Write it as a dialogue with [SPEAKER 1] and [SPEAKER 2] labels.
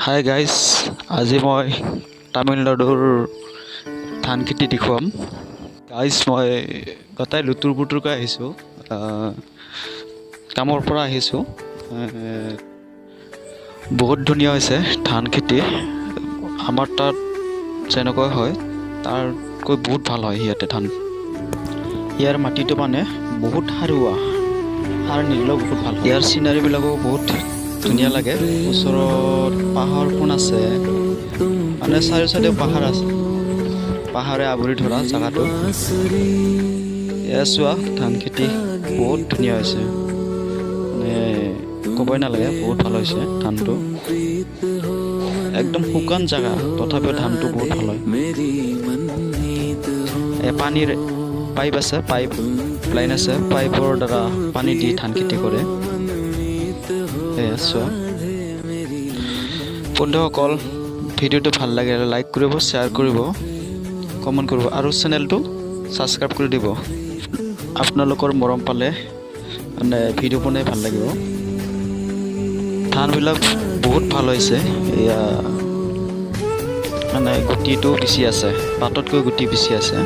[SPEAKER 1] Hi guys, আজি মই তামিলনাডুৰ ধান খেতি দেখুৱাম। গাইজ, মই গোটাই লুতুৰ পুতুৰকৈ আহিছোঁ, কামৰ পৰা আহিছোঁ। বহুত ধুনীয়া হৈছে ধান খেতি। আমাৰ তাত যেনেকৈ হয়, তাতকৈ বহুত ভাল হয় ইয়াতে ধান। ইয়াৰ মাটিটো মানে বহুত সাৰুৱা, সাৰ নিদিলেও বহুত ভাল হয়। ইয়াৰ চিনাৰীবিলাকো বহুত ধুনীয়া লাগে। ওচৰত পাহাৰখন আছে, মানে চাৰিও চাইডে পাহাৰ আছে, পাহাৰে আৱৰি ধৰা জেগাটো। এয়া চোৱা, ধান খেতি বহুত ধুনীয়া হৈছে, মানে ক'বই নালাগে, বহুত ভাল হৈছে ধানটো। একদম শুকান জেগা, তথাপিও ধানটো বহুত ভাল হয়। পানীৰ পাইপ আছে, পাইপ লাইন আছে, পাইপৰ দ্বাৰা পানী দি ধান খেতি কৰে। এয়া চোৱা। বন্ধুসকল, ভিডিঅ'টো ভাল লাগিলে লাইক কৰিব, শ্বেয়াৰ কৰিব, কমেণ্ট কৰিব আৰু চেনেলটো ছাবস্ক্ৰাইব কৰি দিব। আপোনালোকৰ মৰম পালে মানে ভিডিঅ' বনাই ভাল লাগিব। ধানবিলাক বহুত ভাল হৈছে। এয়া মানে গুটিটো বেছি আছে, পাততকৈ গুটি বেছি আছে।